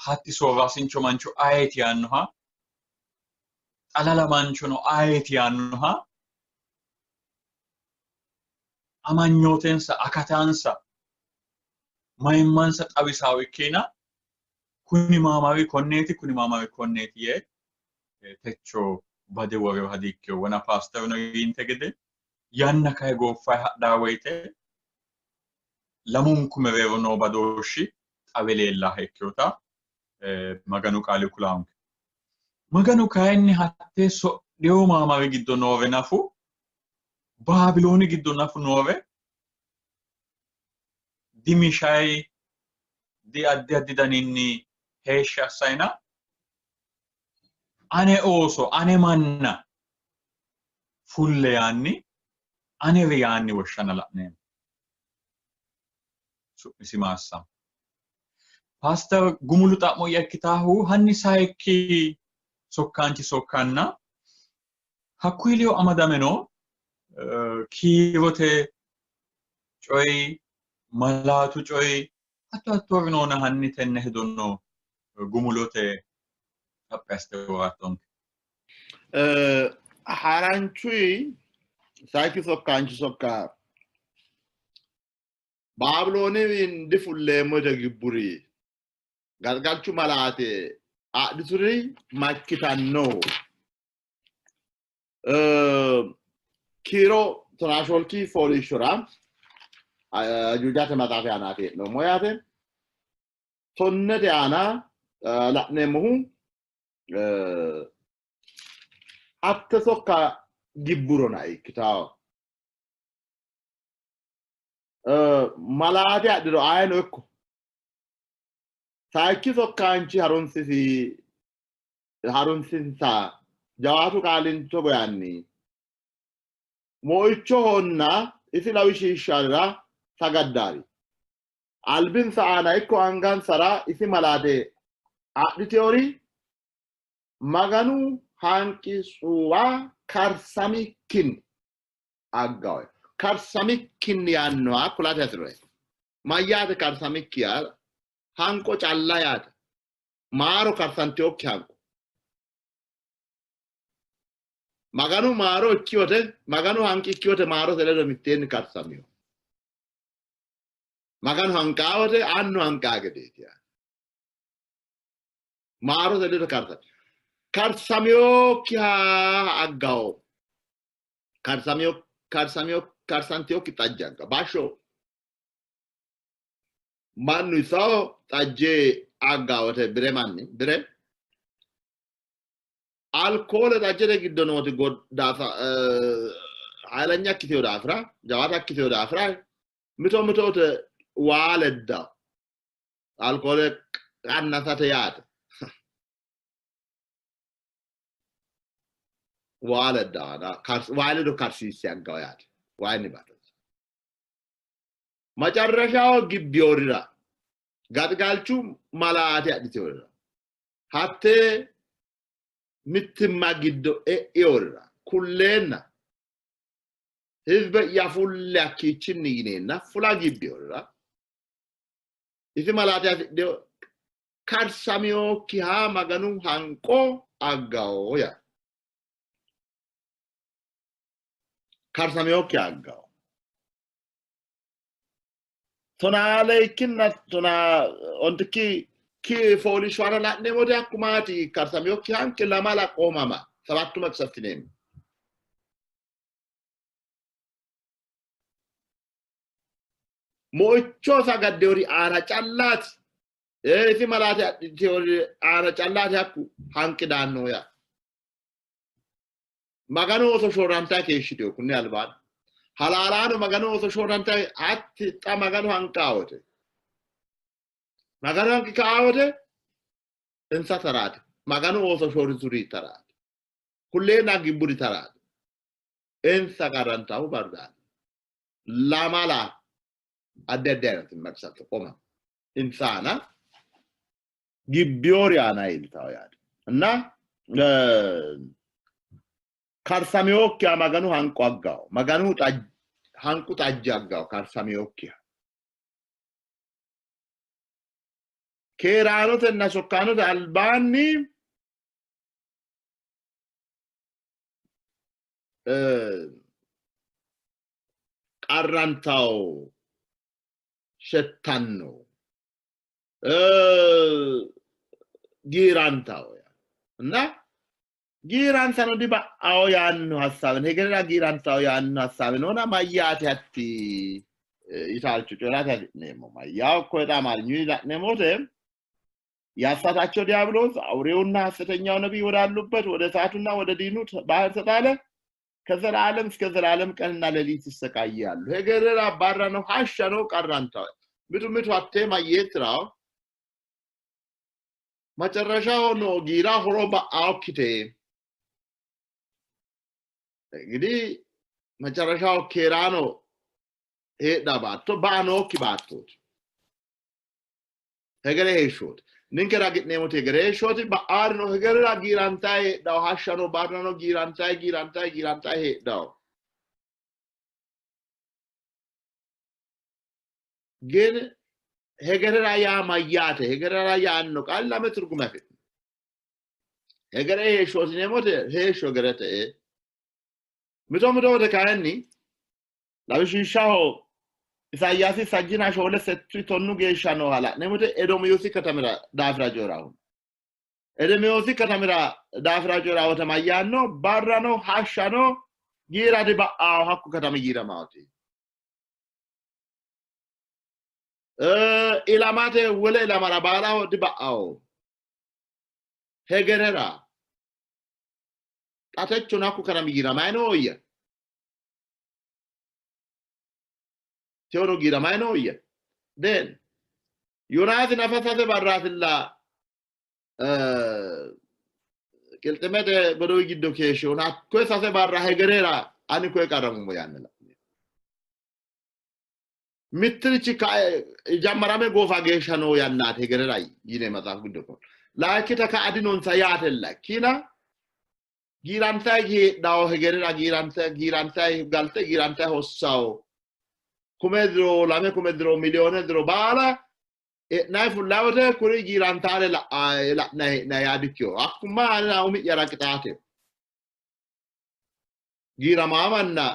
hatti soorraasincho mancho ayeeti yaannoha xalala manchono ayeeti yaannoha amanyootensa akatansa mayimmansa xawisawo ikkiina kuni maamari konneeti kuni maamari konneeti yee techo bade worewoha diikkewo. Wona paasterino yiinte gede yanna kayi gooffayi hadhaa woyte lamunku mereero noo badooshshi xawe leellaaha ikkinota Maganu qaali kulaanke. Maganu kayinni hattee sodhewo maamari giddo noore nafu Baabilooni giddo nafu noore dimishayi di addi addi daninni heeshshi assayina ane ooso ane manna fulle yaanni anere yaanni woshshana la'neemmo. Su'misi maassamo. Paaster Gumulu xa'mo'ya ikkitaahu hanni sayikki sokkaanchi sokkanna hakkuyi ledo amadame no kiirote coyi malaatu coyi hatto hattoori noona hanni tenne hedono gumulote xaphi assite worattonke. Haranchuyi sayikki sokkaanchi sokka Baabilooniwiinni difulleemmo yite gibburi galgalchu malaate adhituri makkitanno. Kiiro 14 fooliishshora Ajuujate maxaafi aanaati hee'noommo yaate. Tonnete aana la'neemmohu hatte sokka gibburona ikkitawo. Malaate adhiro ayino ikko sayikki sokkaanchi harunsisi harunsinsa jawaatu qaalin togo yaanni moichohonna isi lawishshiishsharira sagaddaari albinsa aana ikko angansara isi malaate adhiteori Maganu hanqi tsuuwa karsamikkinni aggawe. Karsamikkinni yaannoha kulate hasi'roe. Mayyaate karsamikki yaa hanqo calla yaate. Maaro karsanteokki hanqo. Maganu maaro ikkiyote, Maganu hanqi ikkiyote maarote ledo mitteenni karsamino. Maganu hanqaa wote annu hanqaa gedeeti yaate. Maarote ledo karsame. Karsamiyokkiha aggawo. Karsamiyo karsamiyo karsantiyokki xajje agga. Bashsho mannu isaho xajje agga wote bire manni bire alkoole xajjete giddo nooti goddafa hayilanya ikkiteyo daafira jawaata ikkiteyo daafira mito mitote waa leddawo alkoole qannasate yaate. Waa leddawo waa ledo karsiisse aggawo yaate waayinni batas macarrashaho gibbiyorira gaxigalchu malaate adhiteyorira hattee mittimma giddo e'eyorira kulleenna hizbe'ya fulle hakkiichinni yineenna fula gibbiyorira isi malaate afidheyo karsamiyokkiha Maganu hanqo aggawo yaa karsamiyokki aggawo. Tonaa leykkinna tonaa ontikki ki fooliishsho aana la'neemmoti hakku maati karsamiyokki hanqi lamala qoomama ሰባቱ መቅሰፍት ነው። Mo'icho sagaddewori aana callaati isi malaate adhitewori aana callaati hakku hanqi daanno yaa. Maganu ooso shorrantayi keeshshiteyo kunni albaanni. Halaalaano Maganu ooso shorrantayi hatti xa Maganu hanqaa wote. Maganu hanqi kaa wote insa taraati. Maganu ooso shorrituri taraati. Kulleenna gibburi taraati. Insa qarrantahu bardaati. Lamala addi addi አይነት መቅሰፍት ቆመ insaana gibbiyoori aana iillitawo yaate እና karsamiyokkiha Maganu hanqu aggawo Maganu hanqu xajje aggawo karsamiyokkiha keeraanotenna sokkaanote albaanni qarrantawo shettanno giirantawo እና giiransano diba'awo yaanno hassaabe hegerera giirantawo yaanno hassaabe noona mayyaate hatti yitalchu coyirate hasi'neemmo mayyawo እኮ አማርኙን la'neemmo wote ያሳታቸው ዲያብሎስ አውሬውና ሐሰተኛው ነቢይ ወዳሉበት ወደ እሳቱና ወደ ዲኑ ባህር ተጣለ። ከዘላለም እስከ ዘላለም ቀንና ሌሊት ይሰቃያሉ። hegerera barrano hashshano qarrantawo mitu mitu hattee mayyeetirawo መጨረሻው ነው giira horo ba'aokkite እንግዲህ መጨረሻው keeraano heedha baatto ba'a nookki baattooti. Hegere heeshshooti. Ninke ragi'neemmoti hegere heeshshooti. Ba'aarino hegerera giirantayi heedhawo. Hashshano barrano giirantayi giirantayi giirantayi heedhawo. ግን hegerera yaa mayyaate? Hegerera yaanno qaali lame ትርጉም afidhino. Hegere heeshshooti yineemmote heeshsho hegerete. Mito mito wote kayinni lawishshaho Isayaasi sajjina shoole settu tonnu geeshsha nooha la'neemmo wote Edoomiyoosi katamira daafira coyi'rawo. Edoomiyoosi katamira daafira coyi'rawo wote mayyaanno? Barrano hashshano giira diba'awo hakku katami giiramaati. Ilamate wole ilamara baalaho diba'awo. Hegerera xa techono hakku katami giiramayi nooyya. Tewono giiramay nooyya. Den Yoonaasi nafa sase barraatilla qilximete godowi giddo keeshshehuna hakkoye sase barra hegerera ani koye qarramummo yaanni la'neemmo. Mittirichi jammarame goofa geeshsha noo yannaati hegerera yine maxaafu giddo kon. Laakkita ka'a dinonsa yaatella ikkina giirantay heedhawo hegerera giirantay giirantay galte giirantay hossawo kume diro lame kume diro miliyoone diro baala e'nay fullawote kuri giirantaare la'nay hee'nay yaa dikkiyo hakkumma anina umi'yara qixaateho giiramaamanna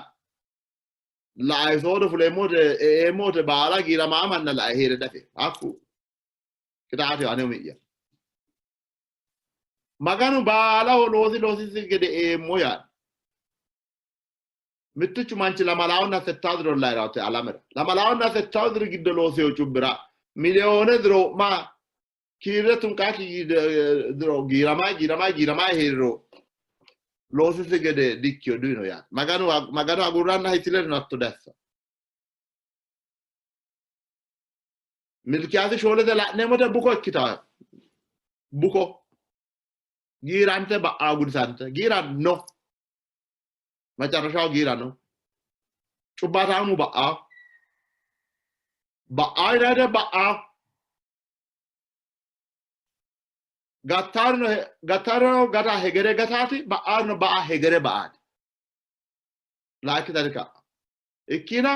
la'ay soodo fuleemmote e'eemmote baala giiramaamanna la'ay hee're dafe hakku qixaateho ane umi'ya. Maganu baalaho loosi loosisi gede eemmo yaanno. Mittichu manchi lamalawunna settawu diro layi'raate alamera. Lamalawunna settawu diri giddo loosino cubbira miliyoone diro ma kiirre tunqaaki diro giiramay giiramay giiramay hee'riro loosisi gede dikkiyo duino yaate. Maganu Maganu agurranna hitilerino hatto dassa. Milkiyaasi shoolete la'neemmote buko ikkita buko giirante ba'aa gudisante giira no macarashaho giira no cubbaataamu ba'aa ba'aa yinayite ba'aa gattaarino gattaarino gata hegere gataati ba'aarino ba'a hegere ba'aati laakkitari ka'a Ikkina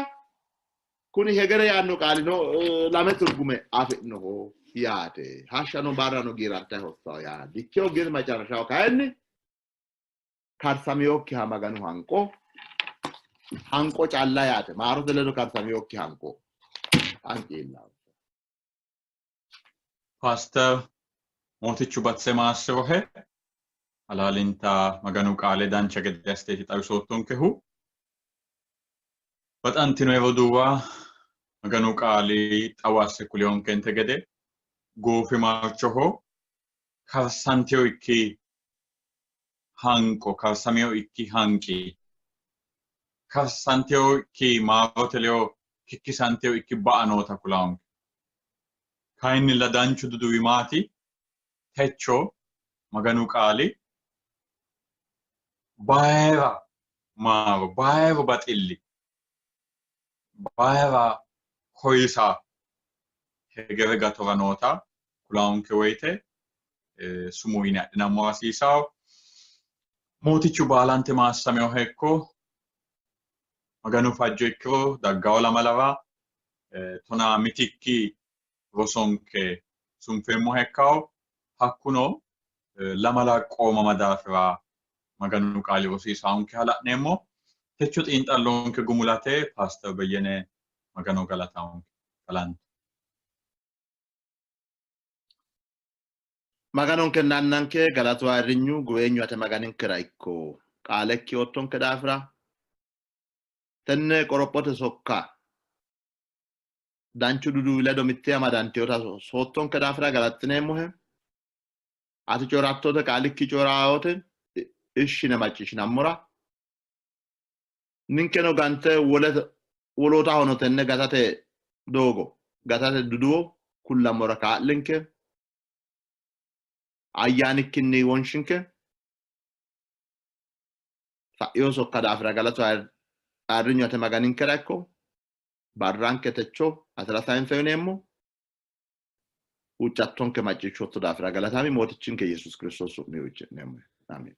kuni hegere yaanno qaalino lame turgume afi'noho yaate. Hashshano barrano giirante hossawo yaa dikkino, gin macarashaho kayinni karsamiyokkiha Maganu hanqo hanqo calla yaate. Maarote ledo karsamiyokki hanqo hanqi iillanno. Paaster Mootichu batise maassirohe. Halaalinta Maganu qaale dancha gede assiteeti xawisoottonkehu. Baxantino roduuwa, Maganu qaali xawo asse kuliyonkente gede goofimarchoho karsantino ikki hanqo, karsamino ikki hanqi, karsantino ikki maarote ledo kikkisantino ikki ba'a noota kulanke. Kayinnilla danchu duduwi maati? Techo Maganu qaali bayira maaro, bayiru baxilli, bayira koyisa hegere gatora noota kulanke woyite sumuu yine adhinammora hasiisawo. Mootichu baalante maassameho hekko Maganu fajjo ikkiro daggawo lamalara tonaa mitikki rosonke sunfeemmoha ikkawo. Hakkuno lamala qoomama daafira Maganu qaali rosiisaankeha la'neemmo. Techo xiinxallonke gumulate Paaster Beyyene Magano galataonke galanto. Maganonkenna Annanke galatu ayirrinyu guweenyu ate Maganinkera ikko. Qaalekki oottonke daafira tenne qorophote sokka danchu duduwi ledo mittee amadantinota soottonke daafira galaxxineemmohe. Ati coyi'rattote qaalikki coyi'rawote ishine macciishshinammora ninkeno gante wolootahono tenne gatate doogo gatate duduwo kullammora kaa'linke. Ayyaanikkinni wonshinke. Sa'ino sokka daafira galatu ayirrinyu ate Maganinkera ikko. Barranke techo atera sayinse uyineemmo. Huuccattonke macciishshootto daafira galatami Mootichinke Yesuus Kiristoos su'mi huucci'neemmo. Amin.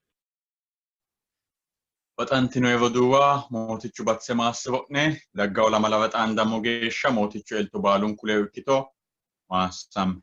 Baxantino roduuwa, Mootichu batise maassiro'ne. Daggawo lamalara xaandammo geeshsha Mootichu elto baalunku ledo ikkito. Maassame.